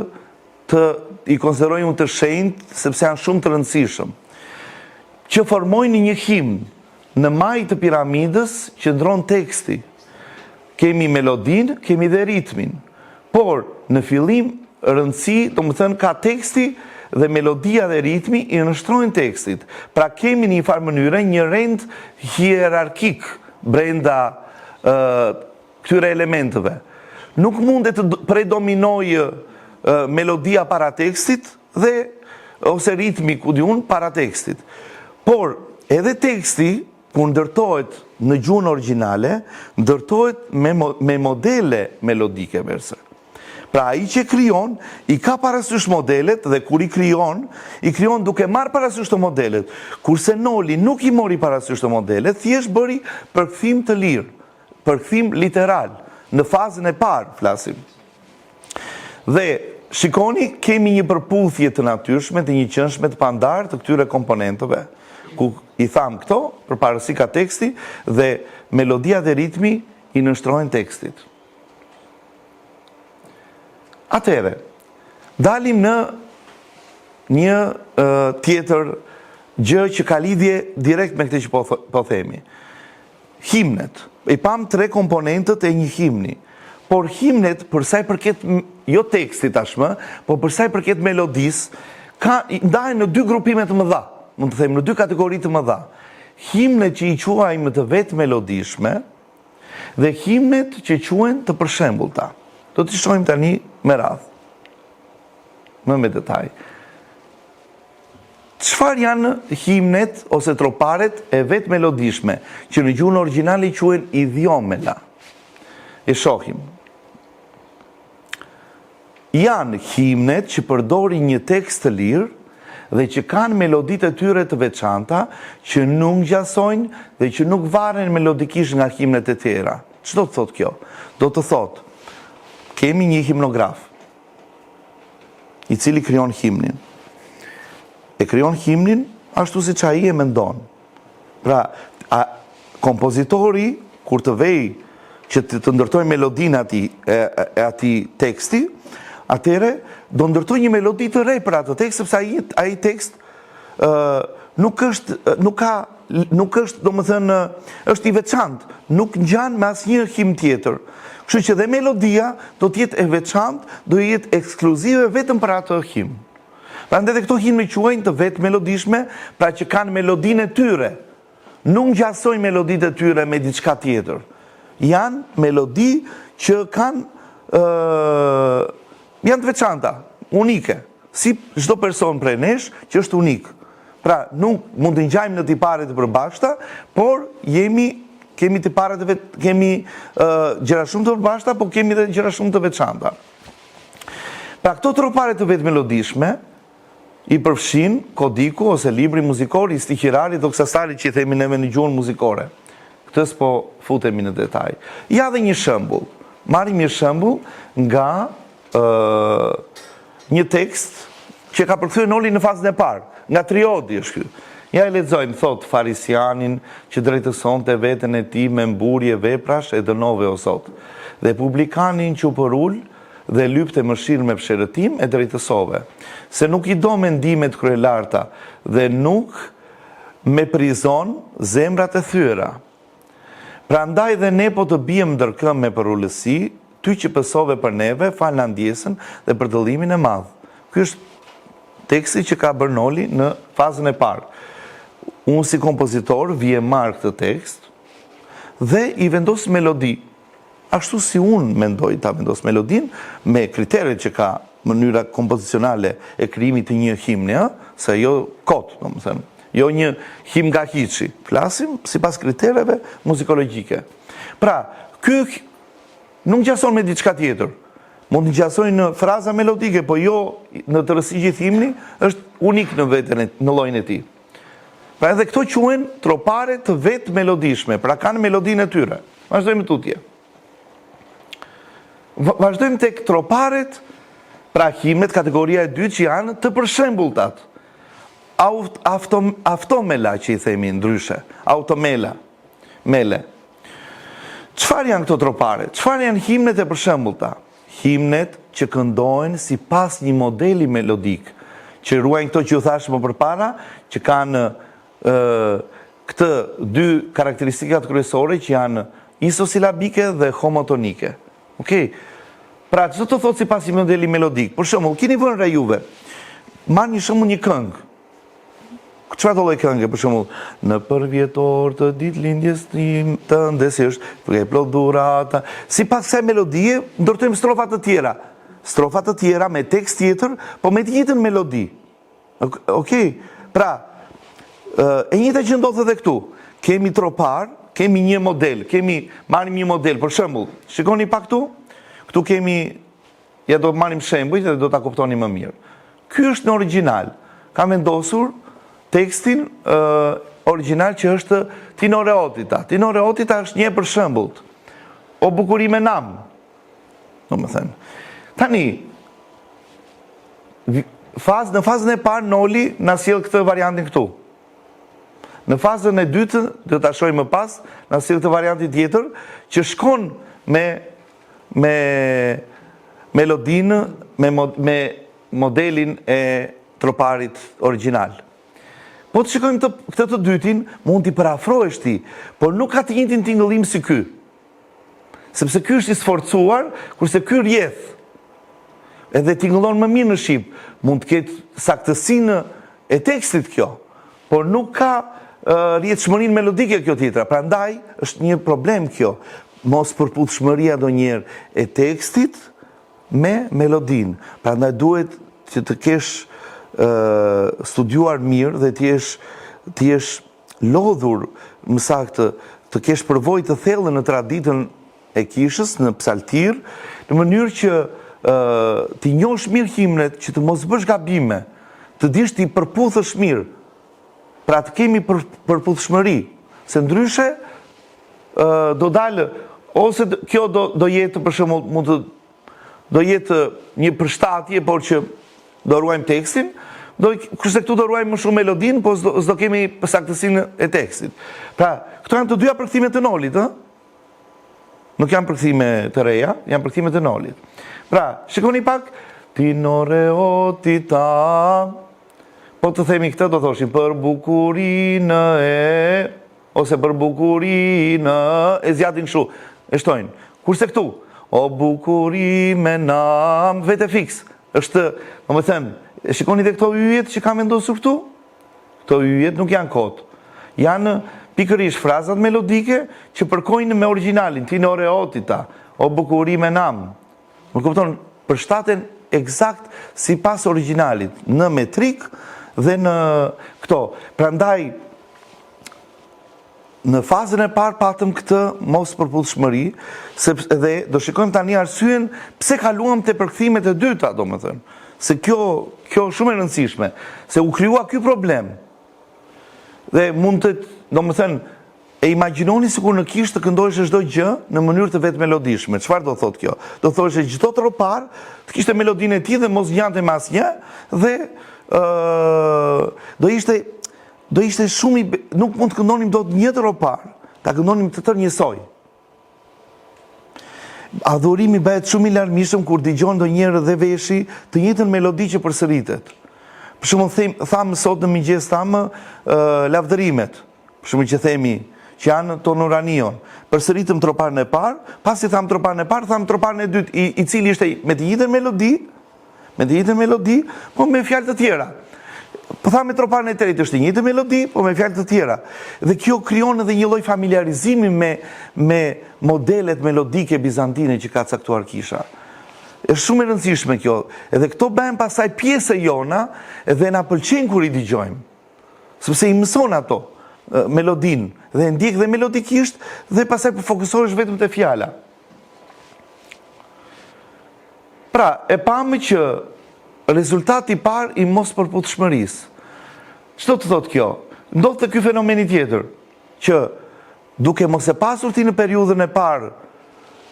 të i konsideroj unë të shenjtë, sepse janë shumë të rëndësishëm, që formojnë një himn. Në majë të piramidës qëndron teksti. Kemi melodinë, kemi dhe ritmin. Por, në fillim, rëndësi, domethënë, ka teksti dhe melodia dhe ritmi i nënshtrohen tekstit. Pra kemi në një farë mënyre një rend hierarkik brenda këtyre elementëve. Nuk mundet të predominojë melodia para tekstit dhe ose ritmi, ku di unë, para tekstit. Por, edhe teksti Kur ndërtohet në gjuhën origjinale, ndërtohet me me modele melodike verse. Pra ai që krijon, i ka parasysh modelet dhe kur i krijon, i krijon duke marrë parasysh të modelet. Kurse Noli nuk i mori parasysh të modelet, thjesht bëri përkthim të lirë, përkthim literal, në fazën e parë flasim. Dhe shikoni, kemi një përputhje të natyrshme, të njëqenshme, të pandarë të këtyre komponentëve, ku i thamë këto, përparësi ka teksti dhe melodia dhe ritmi i nënshtrohen tekstit. Atëherë, dalim në një tjetër gjë që ka lidhje direkt me këtë që po, po themi. Himnet. I pamë tre komponentët e një himni. Por himnet, për sa i përket jo tekstit tashmë, po për sa i përket melodisë, ka ndahen në dy grupime të mëdha, mund të them në dy kategori të mëdha. Himnet që i quajmë të vetëmelodishme dhe himnet që quhen të përshembullta. Do t'i shohim tani me radhë. Më me detaj. Çfarë janë himnet ose troparet e vetëmelodishme, që në gjuhën origjinale quhen idiomela? E shohim. Janë himnet që përdorin një tekst të lirë dhe që kanë meloditë e tyre të veçanta, që nuk ngjasojnë dhe që nuk varen melodikisht nga himnet e tjera. Ç'do të thotë kjo? Do të thotë, kemi një himnograf, i cili krijon himnin. E krijon himnin ashtu siç ai e mendon. Pra, a, kompozitori, kur të vejë që të, të ndërtojë melodinë atij, e, e atij teksti, atëherë do ndërtojë një melodi të re për atë tekst, sepse ai, ai tekst ë, nuk është, nuk ka, nuk është, domethënë, është i veçantë, nuk ngjan me asnjë himn tjetër. Kështu që dhe melodia do të jetë e veçantë, do jetë ekskluzive vetëm për atë himn. Prandaj dhe këto himne quhen të vetëmelodishme, pra që kanë melodinë e tyre. Nuk ngjasojnë meloditë e tyre me diçka tjetër. Janë melodi që kanë ë janë të veçanta, unike, si çdo person prej nesh që është unik. Pra, nuk mund të ngjajmë në tipare të përbashkëta, por jemi kemi tipare të vet, kemi ë gjëra shumë të përbashkëta, por kemi edhe gjëra shumë të veçanta. Pra këto tropare të vetëmelodishme i përfshin kodiku ose libri muzikor i stiqirarit doksastarit që i themi neve në gjuhën muzikore. Këtë s'po futemi në detaj. Ja dhe një shembull. Marrim një shembull nga ë një tekst që ka përkthyer Noli në fazën e parë, nga triodi është ky. Ja e lexojmë, thotë farisianin që drejtësonte veten e tij me mburrje veprash e dënove o Zot. Dhe publikanin që u përul dhe lypte mëshirë me psherëtimë e drejtësove. Se nuk i do mendimet kryelarta dhe nuk meprizon zemrat e thyera. Prandaj dhe ne po të biem ndër këmbë me përulësi, ty që pësove për neve, falna ndjesën dhe përdëllimin e madh. Ky është teksti që ka bërë Noli në fazën e parë. Unë si kompozitor vij e marr këtë tekst dhe i vendos melodi. Ashtu si unë mendoj ta vendos melodinë me kriteret që ka mënyra kompozicionale e krijimit të një himni, ë, se jo kot, domethënë, jo një himn nga hiçi. Flasim sipas kritereve muzikologjike. Pra, ky nuk ngjason me diçka tjetër. Mund të ngjasojë në fraza melodike, po jo në tërësi gjithë himni, është unik në veten e, në llojin e tij. Pra edhe këto quhen tropare të vetëmelodishme, pra kanë melodinë e tyre. Vazhdojmë tutje. Vazhdojmë tek troparet, pra himnet kategoria e dytë që janë të përshembulltat. Auto, automela që i themi ndryshe, automela, mele. Çfarë janë këto tropare? Çfarë janë himnet e përshembullta? Himnet që këndohen sipas një modeli melodik, që ruajnë këto që ju thashë më përpara, që kanë ë këtë dy karakteristikat kryesore që janë isosilabike dhe homotonike. Okej. Pra, ç'do të thotë sipas një modeli melodik? Për shembull, keni vënë re juve. Marr një shembull një këngë. Çfarë do lloj kënge, për shembull, në përvjetor të ditëlindjes tim tënde si është, e plot dhurata. Sipas kësaj melodie ndërtojmë strofa të tjera. Strofa të tjera me tekst tjetër, po me të njëjtën melodi. Okej. Pra, e njëjta gjë ndodh edhe këtu. Kemi tropar, kemi një model, kemi marrim një model, për shembull, shikoni pak këtu. Këtu kemi Ja do marrim shembujt dhe do ta kuptoni më mirë. Ky është në origjinal. Kam vendosur tekstin uh, origjinal që është Tin Oreotita. Tin Oreotita është një e përshembullt. O bukuri me nam. Domethënë. Tani, faz, në fazën e parë Noli na sjell këtë variantin këtu. Në fazën e dytë, do ta shohim më pas, na sjell këtë variantin tjetër që shkon me me melodinë, me, me modelin e troparit origjinal. Po të shikojmë të, këtë të dytin, mund t'i përafrohesh ti, por nuk ka të njëjtin tingëllim si ky. Sepse ky është i sforcuar, kurse ky rrjedh. Edhe tingëllon më mirë në shqip. Mund të ketë saktësinë e tekstit kjo, por nuk ka rrjedhshmërinë melodike kjo tjetra. Prandaj është një problem kjo, mospërputhshmëria ndonjëherë e tekstit me melodinë. Prandaj duhet që të kesh studiuar mirë dhe të jesh të jesh lodhur më saktë të kesh përvojë të thellë në traditën e kishës në psaltir, në mënyrë që t'i njohësh mirë himnet, që të mos bësh gabime. Të dish t'i përputhësh mirë. Pra të kemi për, përputhshmëri, se ndryshe do dalë ose kjo do do jetë për shembull mund të do jetë një përshtatje, por që do ruajmë tekstin, do kurse këtu do ruajmë më shumë melodinë, po s'do s'do kemi saktësinë e tekstit. Pra, këto janë të dyja përkthime të Nolit, ë? Nuk janë përkthime të reja, janë përkthime të Nolit. Pra, shikoni pak την ωραιότητα Po të themi këtë do thoshim për bukurinë e ose për bukurinë e zgjatin kështu, e shtojnë. Kurse këtu, o bukuri me nam, vete fiks. Është, domethënë, e shikoni dhe këto yjet që kam vendosur këtu? Këto yjet nuk janë kot. Janë pikërisht frazat melodike që përkojnë me origjinalin, την ωραιότητα, o bukuri me nam. Më kupton, përshtaten ekzakt sipas origjinalit, në metrikë dhe në këto. Prandaj, në fazën e parë patëm këtë mospërputhshmëri, sepse edhe do shikojmë tani arsyen pse kaluam te përkthimet e dyta, domethënë. Se kjo kjo është shumë e rëndësishme, se u krijua ky problem. Dhe mund të, domethënë, e imagjinoni sikur në kishë të këndoheshe çdo gjë në mënyrë të vetëmelodishme. Çfarë do thotë kjo? Do thoshte çdo tropar të kishte melodinë e tij dhe mos ngjante me asnjë dhe ë do ishte do ishte shumë i nuk mund të këndonim dot një tropar, ta këndonim të tërë njësoj. Adhurimi bëhet shumë i larmishëm kur dëgjon ndonjëherë dhe veshi të njëjtën melodi që përsëritet. Për shembull them, thamë sot në mëngjes thamë lavdërimet. Për shembull që themi që janë τον ουρανίον. Përsëritëm troparin e parë, pasi thamë troparin e parë, thamë troparin e dytë, i, i cili ishte me të njëjtën melodi, Me të njëjtën melodi, po me fjalë të tjera. Po thamë troparin e tretë është e njëjta melodi, po me fjalë të tjera. Dhe kjo krijon edhe një lloj familjarizimi me me modelet melodike bizantine që ka caktuar kisha. Është shumë e rëndësishme kjo. Edhe këto bëhen pastaj pjesë e jona dhe na pëlqejnë kur i dëgjojmë. Sepse i mëson ato melodinë dhe e ndjek dhe melodikisht dhe pastaj po fokusohesh vetëm te fjala. Pra, e pamë që rezultati i parë i mospërputhshmërisë. Ç'do të thotë kjo? Ndodhte ky fenomeni tjetër, që duke mos e pasur ti në periudhën e parë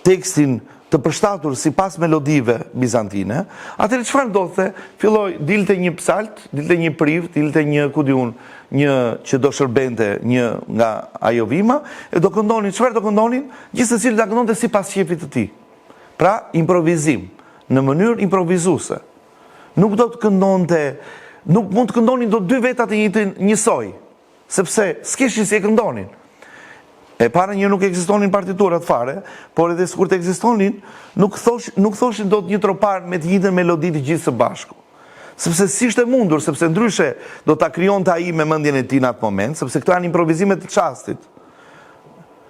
tekstin të përshtatur sipas melodive bizantine, atëherë çfarë ndodhte? Filloi, dilte një psalt, dilte një prift, dilte një, ku di unë, një që do shërbente një nga ajo vima, e do këndonin, çfarë do këndonin? Gjithsecili ta këndonte sipas qejfit të tij. Pra, improvizim, në mënyrë improvizuese. Nuk do të këndonte, nuk mund të këndonin dot dy veta të njëjtin njësoj, sepse s'kishin si e këndonin. E para një nuk ekzistonin partiturat fare, por edhe sikur të ekzistonin, nuk thosh, nuk thoshin dot një tropar me të njëjtën melodi të gjithë së bashku. Sepse s'ishte mundur, sepse ndryshe do ta krijonte ai me mendjen e tij në atë moment, sepse këto janë improvizime të çastit.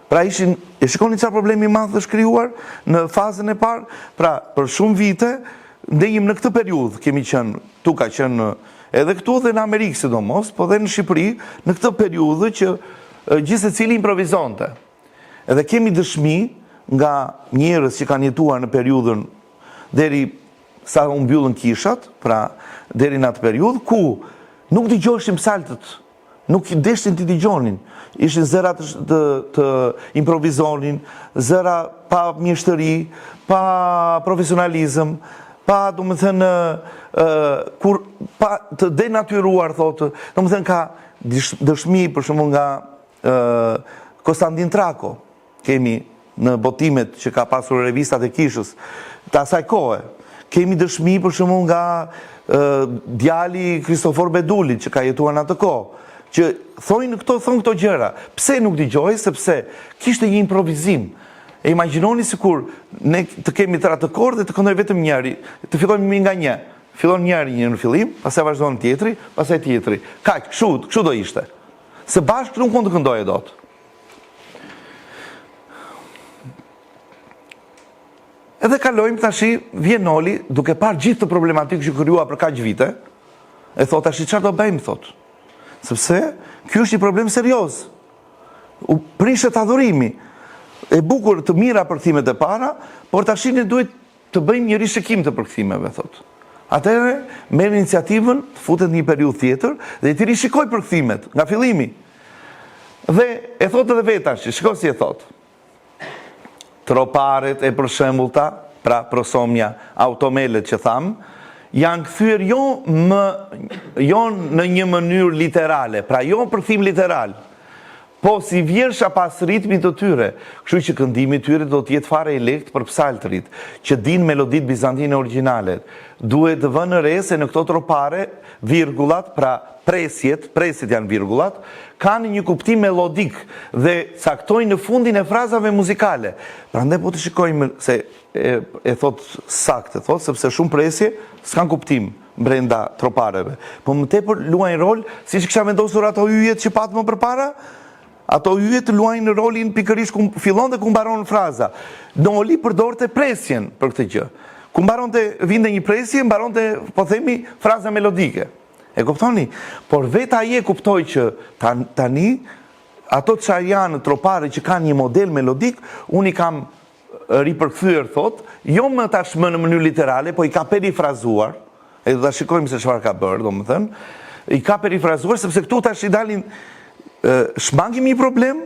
Pra ishin, e shikoni çfarë problemi i madh është krijuar në fazën e parë? Pra, për shumë vite ndenjëm në këtë periudhë, kemi qenë, këtu ka qenë edhe këtu dhe në Amerikë sidomos, po dhe në Shqipëri, në këtë periudhë që gjithsecili improvizonte. Edhe kemi dëshmi nga njerëz që kanë jetuar në periudhën deri sa u mbyllën kishat, pra deri në atë periudhë ku nuk dëgjoheshin psaltët Nuk deshtin t'i dëgjonin. Ishin zëra të, të, të improvizonin, zëra pa mjeshtëri, pa profesionalizëm, pa, domethënë, kur, pa të denatyruar, thotë, domethënë ka dëshmi, për shembull nga Konstantin Trako, Kemi në botimet që ka pasur revistat e kishës të asaj kohe. Kemi dëshmi për shembull nga djali i Kristofor Bedulit që ka jetuar në atë kohë, që thonë këto thonë këto gjëra. Pse nuk dëgjohej? Sepse kishte një improvizim. E imagjinoni sikur ne të kemi tërë atë kor dhe të këndojë vetëm njëri, të fillojmë një nga një. Fillon njëri një në fillim, pastaj vazhdon tjetri, pastaj tjetri. Kaq, kështu, kështu do ishte. Se bashkë nuk mund të këndoje dot. Edhe kalojmë tashi, vjen Noli, duke parë gjithë këtë problematikë që krijua për kaq vite, e thotë tashi çfarë do bëjmë, thotë. Sepse ky është një problem serioz. U prishet adhurimi. E bukur të mira përkthimet e para, por tashi ne duhet të bëjmë një rishikim të përkthimeve, thotë. Atëherë merr iniciativën të futet në një periudhë tjetër dhe t'i rishikojë përkthimet nga fillimi. Dhe e thotë edhe vetë tash, shiko si e thotë. Troparet e përshembullta, pra prosomja, automelet që thamë, janë kthyer jo më jo në një mënyrë literale, pra jo përkthim literal, po si vjersha pas ritmit të tyre, kështu që këndimi i tyre do të jetë fare i lehtë për psaltërit, që dinë meloditë bizantine origjinale. Duhet të vënë re se në këto tropare, virgullat, pra presjet, presjet janë virgullat, kanë një kuptim melodik dhe caktojnë në fundin e frazave muzikale. Prandaj po të shikojmë se e, e thotë saktë, e thotë sepse shumë presje s'kanë kuptim brenda tropareve. Po më tepër luajnë rol, siç kisha vendosur ato yjet që patë më përpara, Ato yjet luajnë rolin pikërisht ku fillon dhe ku mbaron fraza. Noli përdorte presjen për këtë gjë. Ku mbaronte, vinte një presje, mbaronte, po themi, fraza melodike. E kuptoni? Por vetë ai e kuptoi që tani ato ça janë tropare që kanë një model melodik, unë i kam ripërkthyer thotë, jo më tashmë në mënyrë literale, po i ka perifrazuar, e do ta shikojmë se çfarë ka bërë, domethënë, i ka perifrazuar sepse këtu tash i dalin shmangim një problem,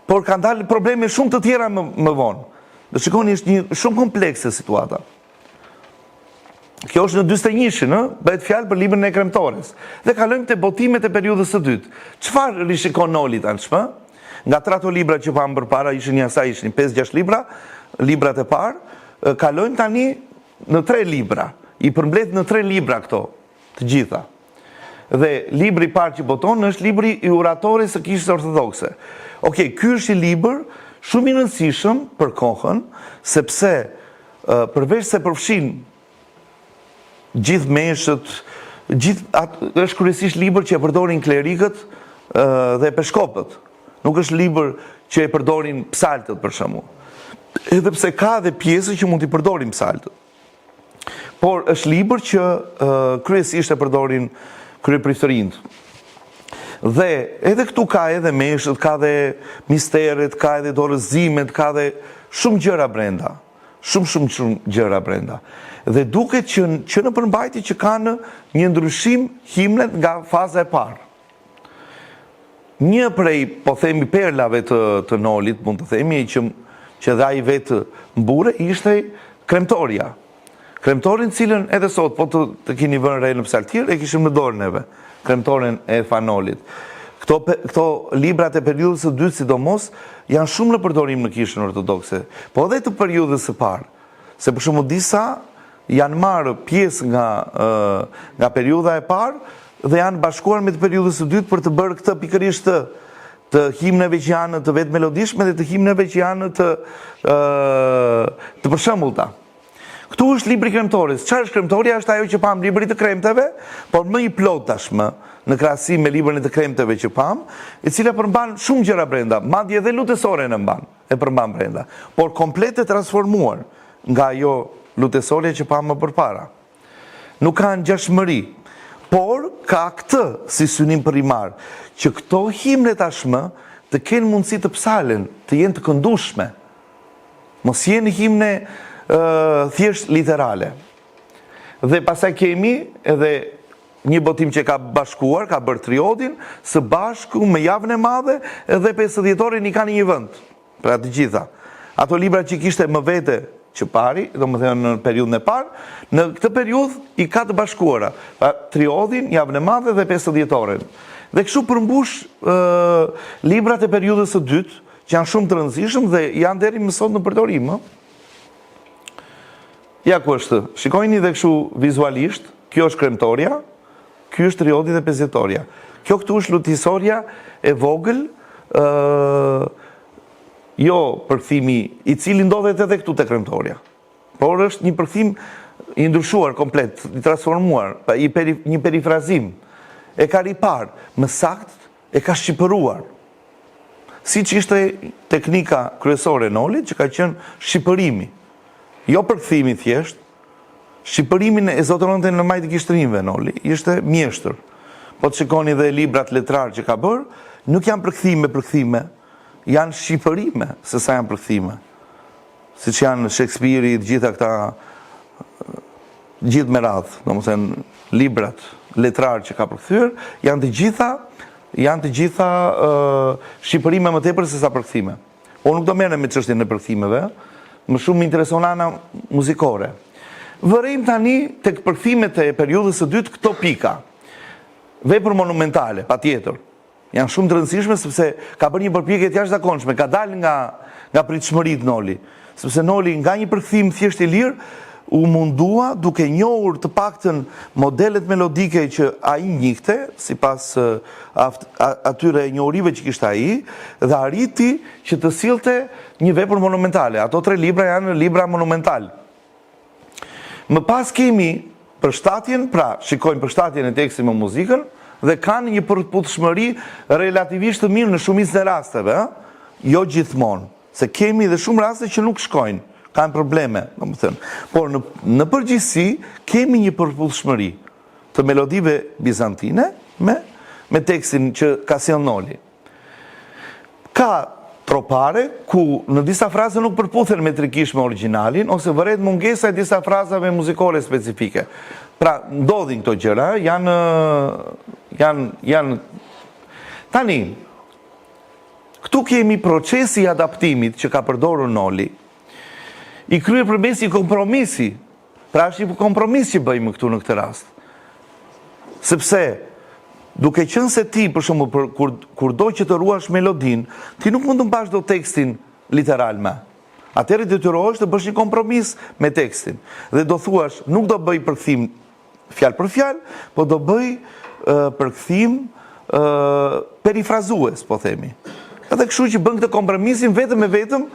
por kanë dalë probleme shumë të tjera më, më vonë. Do shikoni është një shumë komplekse situata. Kjo është në 41-shin, ë, bëhet fjalë për librin e Kremtores. Dhe kalojmë te botimet e periudhës së dytë. Çfarë rishikon Noli tashmë? Nga tre ato libra që pamë përpara, ishin një sa ishin 5-6 libra, librat e parë, kalojmë tani në tre libra. I përmbledh në tre libra këto, të gjitha. Dhe libri i parë që boton është libri i Uratores së Kishës Ortodokse. Okej, ky është një libër shumë i rëndësishëm për kohën, sepse përveç se përfshin gjithë meshët, gjithë atë, është kryesisht libër që e përdorin klerikët dhe peshkopët. Nuk është libër që e përdorin psaltët për shembull. Edhe pse ka dhe pjesë që mund t'i përdorin psaltët. Por është libër që kryesisht e përdorin kryepriftërinjtë. Dhe edhe këtu ka edhe meshët, ka dhe misteret, ka edhe dorëzimet, ka dhe shumë gjëra brenda. Shumë shumë shumë gjëra brenda. Dhe duket që që në përmbajtje që kanë një ndryshim himnet nga faza e parë. Një prej, po themi, perlave të, të Nolit, mund të themi, që, që dhe ai vetë mburrej, ishte kremtorja. Kremtoren të cilën edhe sot, po të, të kini vënë re në psaltir, e kishim në dorë neve, kremtoren e Fan Nolit. Këto, këto librat e periudhës së dytë, sidomos, janë shumë në përdorim në kishën ortodokse, po edhe të periudhës së parë. Se për shembull disa janë marrë pjesë nga, nga periudha e parë dhe janë bashkuar me të periudhës së dytë për të bërë këtë pikërisht të, të himneve që janë të vetëmelodishme dhe të himneve që janë të, të përshembullta. Këtu është libri i kremtores. Çfarë është kremtorja? Është ajo që pamë libri i të kremteve, por më i plotë tashmë në krahasim me librin e të kremteve që pamë, e cila përmban shumë gjëra brenda, madje edhe lutesoren e mban, e përmban brenda, por komplet e transformuar nga ajo lutesorja që pamë më përpara. Nuk ka ngjashmëri, por ka këtë si synim primar, që këto himne tashmë të kenë mundësi të psalen, të jenë të këndueshme. Mos jenë himne thjesht literale. Dhe pastaj kemi edhe një botim që ka bashkuar, ka bërë triodin, së bashku me javën e madhe dhe pesëdhjetoren i ka në një vend. Pra të gjitha. Ato libra që kishte më vete që pari, domethënë në periudhën e parë, në këtë periudhë i ka të bashkuara. Pra triodin, javën e madhe dhe pesëdhjetoren. Dhe kështu përmbush librat e periudhës së dytë, që janë shumë të rëndësishëm dhe janë deri më sot në përdorim, ë. Ja ku është. Shikojini dhe kështu vizualisht, kjo është kremtorja, ky është triodi dhe pesëdhjetorja. Kjo këtu është lutesorja e vogël, ë jo përkthimi i cili ndodhet edhe këtu te kremtorja. Por është një përkthim i ndryshuar komplet, i transformuar, pra i peri, një perifrazim. E ka riparë, më saktë e ka shqipëruar. Siç ishte teknika kryesore e Nolit, që ka qenë shqipërimi. Jo përkthimi thjesht, shqipërimin e zotëronte në majë të gishtërinjve Noli, ishte mjeshtër. Po të shikoni dhe librat letrarë që ka bërë, nuk janë përkthime, përkthime, janë shqipërime, se sa janë përkthime. Siç janë Shekspiri, të gjitha këta. gjithë me radhë, domethënë librat letrarë që ka përkthyer, janë të gjitha janë të gjitha shqipërime më tepër sesa përkthime. Unë nuk do merrem me çështjen e përkthimeve, më shumë më intereson ana muzikore. Vërejmë tani tek përkthimet e periudhës së dytë këto pika. Vepër monumentale, patjetër. Janë shumë të rëndësishme sepse ka bërë një përpjekje të jashtëzakonshme, ka dalë nga nga pritshmëritë Noli, sepse Noli nga një përkthim thjesht i lirë u mundua duke njohur të paktën modelet melodike që ai njihte sipas atyre njohurive që kishte ai dhe arriti që të sillte një vepër monumentale. Ato tre libra janë libra monumentalë. Më pas kemi përshtatjen, pra shikojmë përshtatjen e tekstit me muzikën dhe kanë një përputhshmëri relativisht të mirë në shumicën e rasteve, ë? Jo gjithmonë, se kemi dhe shumë raste që nuk shkojnë, kanë probleme, domethënë. Por në në përgjithësi kemi një përputhshmëri të melodive bizantine me me tekstin që ka sjellë Noli. Ka tropare ku në disa fraza nuk përputhen metrikisht me origjinalin ose vërehet mungesa e disa frazave muzikore specifike. Pra, ndodhin këto gjëra, janë janë janë Tani, këtu kemi procesi i adaptimit që ka përdorur Noli, i kryer përmes një kompromisi Pra është një kompromis që bëjmë këtu në këtë rast. Sepse duke qenë se ti për shembull për kur kurdo që të ruash melodinë, ti nuk mund të mbash dot tekstin literal më. Atëherë detyrohesh të bësh një kompromis me tekstin dhe do thuash nuk do bëj përkthim fjalë për fjalë, po do bëj përkthim perifrazues, po themi. Edhe kështu që bën këtë kompromisin vetëm e vetëm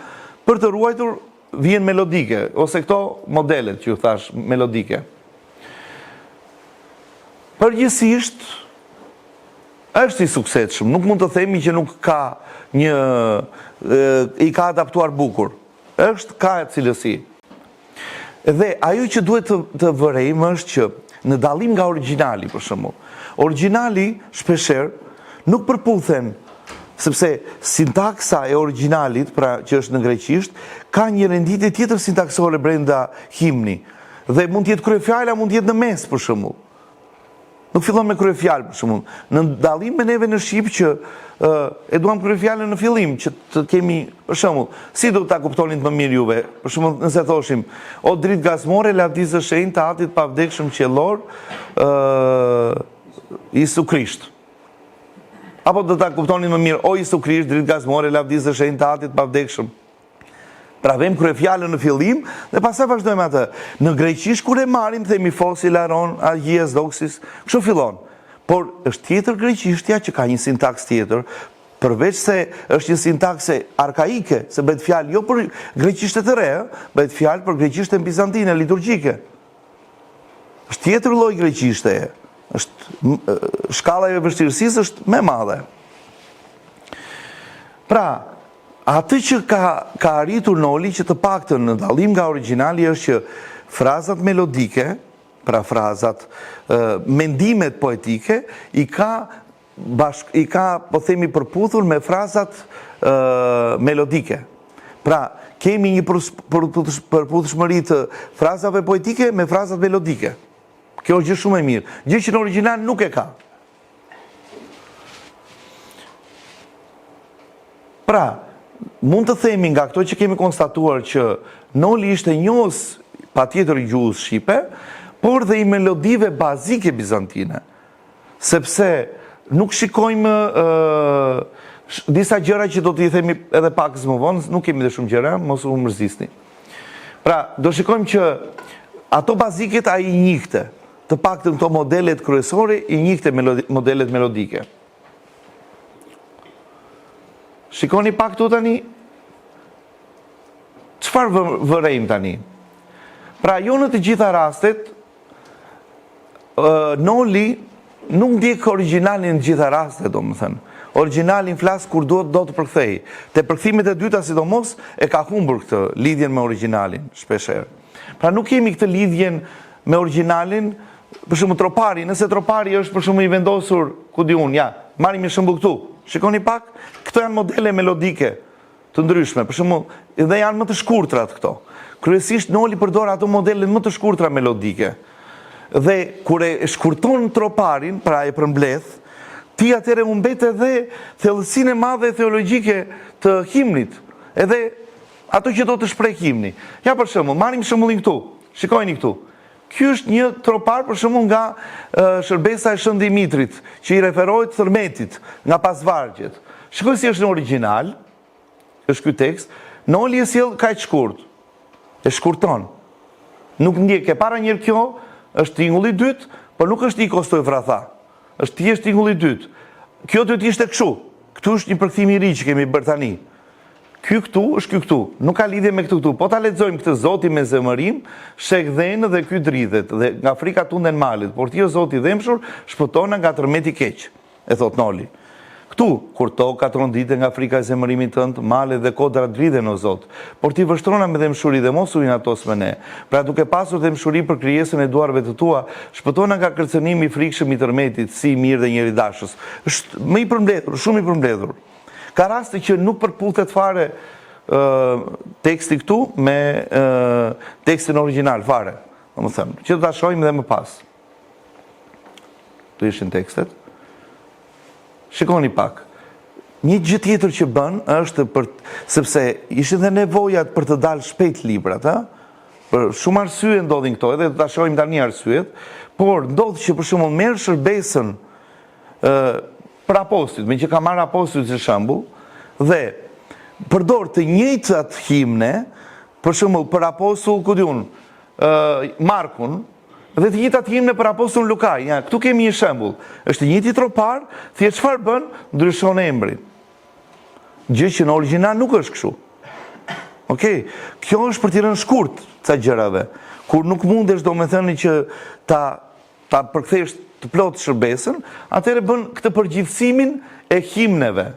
për të ruajtur vijën melodike, ose këto modelet që ju thashë melodike. Përgjithësisht, është i suksesshëm, nuk mund të themi që nuk ka një, i ka adaptuar bukur, është ka cilësi. Dhe ajo që duhet të, të vërejmë është që në dallim nga origjinali për shembull, origjinali shpeshherë nuk përputhen sepse sintaksa e origjinalit, pra që është në greqisht, ka një renditje tjetër sintaksore brenda himni. Dhe mund të jetë kryefjala, mund të jetë në mes për shembull. Nuk fillon me kryefjalë për shembull. Në dallim me neve në shqip që e duam kryefjalën në fillim që të kemi për shembull, si do ta kuptonit më mirë juve? Për shembull, nëse thoshim o dritë gazmore lavdisë së shenjtë të Atit pavdekshëm qiellor, ë Jisu Krisht. Apo do ta kuptonit më mirë o Jisu Krisht, dritë gazmore lavdisë së shenjtë të Atit pavdekshëm. Pra vëmë kryefjalën në fillim dhe pastaj vazhdojmë atë. Në greqisht kur e marrim themi fos hilaron agias doxis, kështu fillon. Por është tjetër greqishtja që ka një sintaks tjetër, përveç se është një sintakse arkaike, se bëhet fjalë jo për greqishte të re, bëhet fjalë për greqishten bizantine liturgjike. Është tjetër lloj greqishteje. Është shkalla e vështirësisë është më e madhe. Pra, atë që ka ka arritur Noli që të paktën në dallim nga origjinali është që frazat melodike, pra frazat, mendimet poetike i ka bashk i ka po themi përputhur me frazat melodike. Pra, kemi një përputhshmëri të frazave poetike me frazat melodike. Kjo është gjë shumë e mirë, gjë që në origjinal nuk e ka. Pra, mund të themi nga këto që kemi konstatuar që Noli ishte njohës patjetër i gjuhës shqipe, por dhe i melodive bazike bizantine. Sepse nuk shikojmë disa gjëra që do t'i themi edhe pak më vonë, nuk kemi dhe shumë gjëra, mos u mërzisni. Pra, do shikojmë që ato baziket ai i njihte, të paktën këto modelet kryesore i njihte modelet melodike. Shikoni pak këtu tani, çfarë vërejmë tani? Pra, jo në të gjitha rastet, Noli nuk ndjek origjinalin në të gjitha rastet, domethënë. Origjinalin flas kur duhet do të përkthejë. Te përkthimet e dyta sidomos e ka humbur këtë lidhjen me origjinalin shpeshherë. Pra nuk kemi këtë lidhjen me origjinalin, për shembull tropari, nëse tropari është për shembull i vendosur, ku di unë, ja, marrim një shembull këtu. Shikoni pak, këto janë modele melodike. të ndryshme, për shembull, dhe janë më të shkurtrat këto. Kryesisht Noli përdor ato modelet më të shkurtra melodike. Dhe kur e shkurton troparin, pra e përmbledh, ti atëherë humbet edhe thellësinë e madhe teologjike të himnit, edhe ato që do të shpreh himni. Ja për shembull, marrim shembullin këtu. Shikojeni këtu. Ky është një tropar për shembull nga shërbesa e Shën Dimitrit, që i referohet tërmetit nga pasvargjet. Shikoj si është në origjinal, është ky tekst, Noli e sjell kaq shkurt. E shkurton. Nuk ndjek, e para njëherë kjo është tingulli i dytë, por nuk është ikos to Efratha. Është thjesht tingulli i dytë. Kjo duhet të ishte kështu. Këtu është një përkthim i ri që kemi bërë tani. Ky këtu është ky këtu. Nuk ka lidhje me këtë këtu. Po ta lexojmë këtë Zoti me zemërim, sheh dhenë dhe ky dridhet dhe nga frika tunden malet, por ti o Zot i dhembshur, shpëtona nga tërmeti i keq. E thotë Noli. Këtu, kur toka tronditet nga frika e zemërimit tënd, malet dhe kodrat dridhen o Zot. Por ti vështrona me dhembshuri dhe mos u inatos me ne. Pra duke pasur dhembshuri për krijesën e duarve të tua, shpëtona nga kërcënimi i frikshëm i tërmetit, si i mirë dhe njeridashës. Është më i përmbledhur, shumë i përmbledhur. Ka raste që nuk përputhet fare teksti këtu me tekstin origjinal fare, domethënë, që do ta shohim dhe më pas. Këtu ishin tekstet. Shikoni pak. Një gjë tjetër që bën është për sepse ishin dhe nevojat për të dalë shpejt librat, ë? Për shumë arsye ndodhin këto, edhe do ta shohim tani arsyet, por ndodh që për shembull merr shërbesën ë për apostujt, meqë ka marrë apostujt si shembull, dhe përdor të njëjtat himne, për shembull për apostull, ku di unë, Markun, dhe të njëjtat himne për apostullin Luka. Ja, këtu kemi një shembull. Është i njëjti tropar, thjesht çfarë bën? Ndryshon emrin. Gjë që në origjinal nuk është kështu. Okej, kjo është për t'i rënë shkurt ca gjërave. Kur nuk mundesh domethënë që ta ta përkthesh të plotë shërbesën, atëherë bën këtë përgjithësimin e himneve.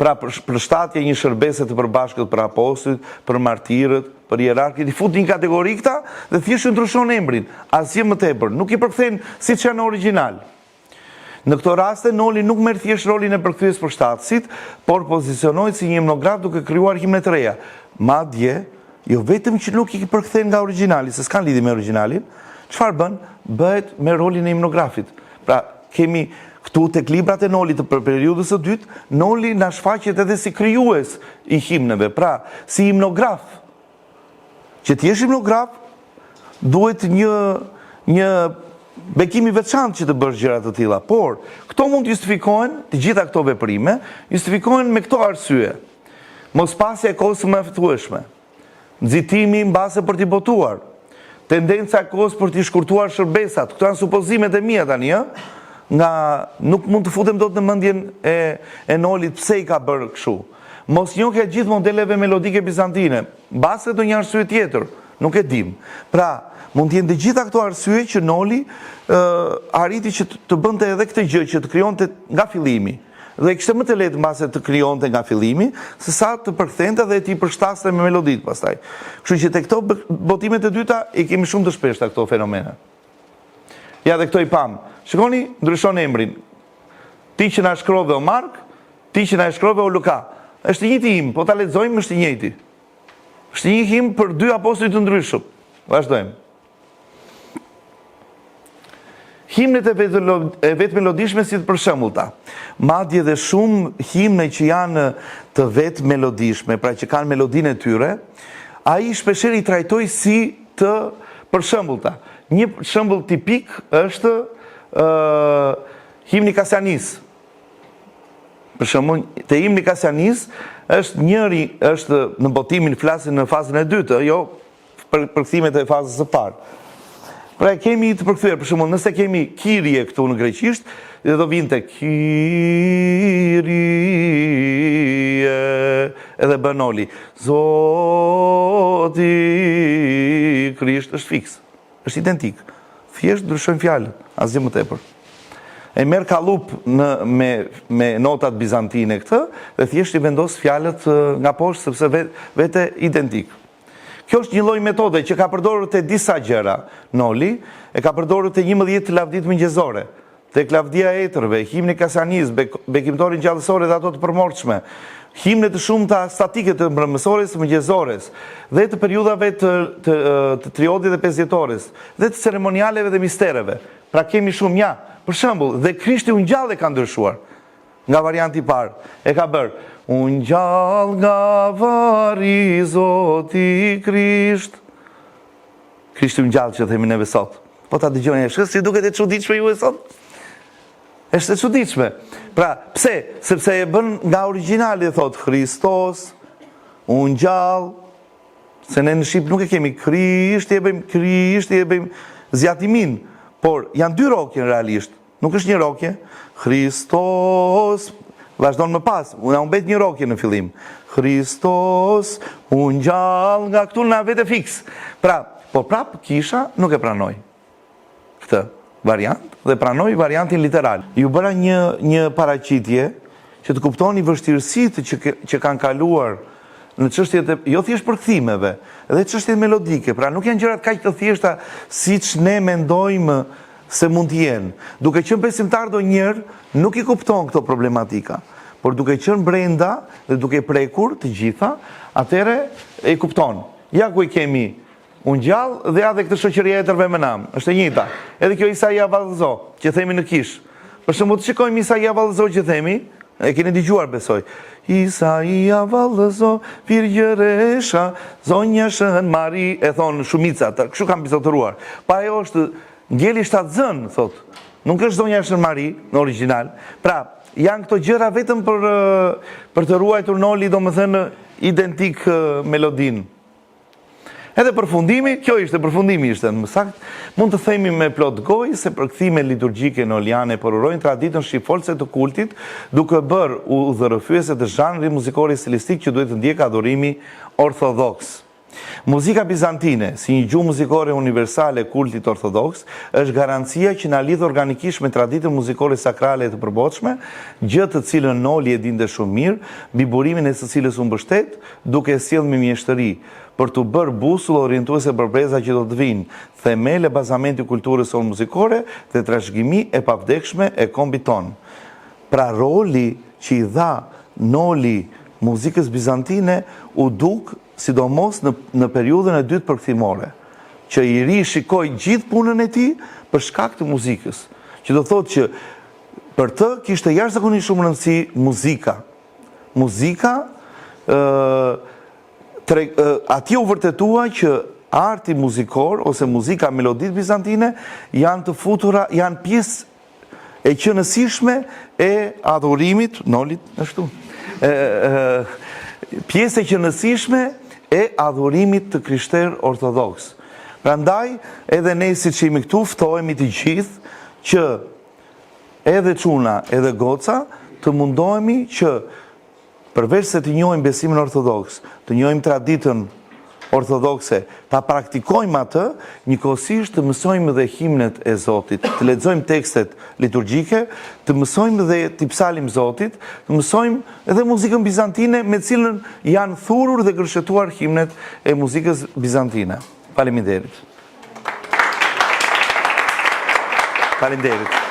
Pra përshtatje një shërbese të përbashkët për apostujt, për martirët, për hierarkët, i fut në një kategori këta dhe thjesht i ndryshon emrin, asgjë më tepër, nuk i përkthen siç janë në origjinal. Në këto raste, Noli nuk merr thjesht rolin e përkthyes përshtatësit, por pozicionohet si një himnograf duke krijuar himne të reja. Madje, jo vetëm që nuk i përkthen nga origjinali, se s'kanë lidhje me origjinalin, çfarë bën? Bëhet me rolin e himnografit. Pra, kemi këtu tek librat e Nolit të periudhës së dytë, Noli na shfaqet edhe si krijues i himneve, pra si himnograf. Që të jesh himnograf, duhet një një bekim i veçantë që të bësh gjëra të tilla. Por, këto mund të justifikohen, të gjitha këto veprime, justifikohen me këto arsye. Mospasja e kohës së mjaftueshme, nxitimi mbase për t'i botuar, tendenca e kohës për t'i shkurtuar shërbesat, këto janë supozimet e mia tani, ë? Nga nuk mund të futem dot në mendjen e e Nolit pse i ka bërë kështu. Mosnjohja e gjithë modeleve melodike bizantine, mbase ndonjë arsye tjetër, nuk e dimë. Pra, mund të jenë të gjitha këto arsye që Noli ë arriti që të bënte edhe këtë gjë, që të krijonte nga fillimi. Dhe e kishte më të lehtë mbase të krijonte nga fillimi, se sa të përkthente dhe t'i përshtaste me meloditë pastaj. Kështu që te këto botimet e dyta i kemi shumë të shpeshta këto fenomene. Ja dhe këto i pamë. Shikoni, ndryshon emrin. Ti që na shkrove o Mark, ti që na e shkrove o Luka. Është i njëjti himn, po ta lexojmë është i njëjti. Është një himn për dy apostuj të ndryshëm. Vazhdojmë. Himnet e vetëmelodishme si të përshembullta. Madje dhe shumë himne që janë të vetëmelodishme, pra që kanë melodinë e tyre, ai shpeshherë i trajtoi si të përshembullta. Një shembull tipik është ë himni Kasianisë. Për shembull, te himni Kasianisë është njëri është në botimin flasin në fazën e dytë, jo për përkthimet e fazës së parë. Pra e kemi të përkthyer, për shembull, nëse kemi Kyrie këtu në greqisht, dhe do vinte Kyrie edhe bën Noli. Zoti Krisht është fiks. Është identik. Thjesht ndryshojnë fjalët, asgjë më tepër. E merr kallup në me me notat bizantine këtë dhe thjesht i vendos fjalët nga poshtë sepse vet, vete identik. Kjo është një lloj metode që ka përdorur te disa gjëra Noli, e ka përdorur te 11 lavditë mëngjezore. Tek Lavdia e Etërve, himni Kasianisë, Bekimtoren Ngjallësore dhe ato të përmortshme, himne të shumta statike të mbrëmësores, mëngjezores dhe të periudhave të të, të triodit dhe pesëdhjetores dhe të ceremonialeve dhe mistereve. Pra kemi shumë ja, për shembull, dhe Krishti u ngjall e ka ndryshuar nga varianti i parë. E ka bërë U ngjall nga varri Zoti Krisht. Krishti u ngjall që themi neve sot. Po ta dëgjoni, është si duket e çuditshme juve sot? Është e çuditshme. Pra, pse? Sepse e bën nga origjinali thotë Hristos u ngjall. Se ne në shqip nuk e kemi Krishti e bëjmë Krishti e bëjmë zgjatimin, por janë dy rrokje realisht. Nuk është një rrokje. Hristos vazhdon më pas, na humbet një rrokje në fillim. Hristos u ngjall nga këtu na vete fiks. Pra, po prap kisha nuk e pranoi këtë variant dhe pranoi variantin literal. Ju bëra një një paraqitje që të kuptoni vështirësitë që që kanë kaluar në çështjet e jo thjesht përkthimeve, edhe çështjet melodike, pra nuk janë gjërat kaq të thjeshta siç ne mendojmë se mund të jenë. Duke qenë besimtar ndonjëherë nuk i kupton këto problematika, por duke qenë brenda dhe duke prekur të gjitha, atëherë e kupton. Ja ku i kemi u ngjall dhe ja dhe këtë shoqëria e etërve me nam, është e njëjta. Edhe kjo Isaia vallëzo, që themi në kishë. Për shembull, të shikojmë Isaia vallëzo që themi, e keni dëgjuar besoj. Isaia vallëzo, virgjëresha, zonja Shën Mari, e thonë shumica, kështu kanë mbizotëruar. Pa ajo është Ngeli shtatzënë, thotë. Nuk është zonja Shën Mari në origjinal. Pra, janë këto gjëra vetëm për për të ruajtur Noli, domethënë identik melodinë. Edhe përfundimi, kjo ishte përfundimi ishte më saktë, mund të themi me plot gojë se përkthimet liturgjike noliane përurojnë traditën shqipfolëse të kultit, duke bërë udhërrëfyese të zhanrit muzikor e stilistik që duhet të ndjekë adhurimi ortodoks. Muzika bizantine, si një gjuhë muzikore universale e kultit ortodoks, është garancia që na lidh organikisht me traditën muzikore sakrale e të përbotshme, gjë të cilën Noli e dinte shumë mirë, mbi burimin e së cilës u mbështet, duke e sjellë me mjeshtëri, për t'u bërë busull orientuese për brezat që do të vijnë, themel e bazament i kulturës sonë muzikore dhe trashëgimi e pavdekshme e kombit tonë. Pra roli që i dha Noli muzikës bizantine u duk sidomos në në periudhën e dytë përkthimore, që i rishikoi gjithë punën e tij për shkak të muzikës, që do thotë që për të kishte jashtëzakonisht shumë rëndësi muzika. Muzika ë tre, atje u vërtetua që arti muzikor ose muzika meloditë bizantine janë të futura, janë pjesë e qenësishme e adhurimit, Nolit, ashtu, e, e, pjesë e qenësishme e adhurimit të krishterë ortodoks. Prandaj, edhe ne siç jemi këtu, ftohemi të gjithë që edhe çuna, edhe goca, të mundohemi që Përveç se të njohim besimin ortodoks, të njohim traditën ortodokse, ta praktikojmë atë, njëkohësisht të mësojmë dhe himnet e Zotit, të lexojmë tekstet liturgjike, të mësojmë dhe t'i psalim Zotit, të mësojmë edhe muzikën bizantine me të cilën janë thurur dhe gërshetuar himnet e muzikës bizantine. Faleminderit. Faleminderit.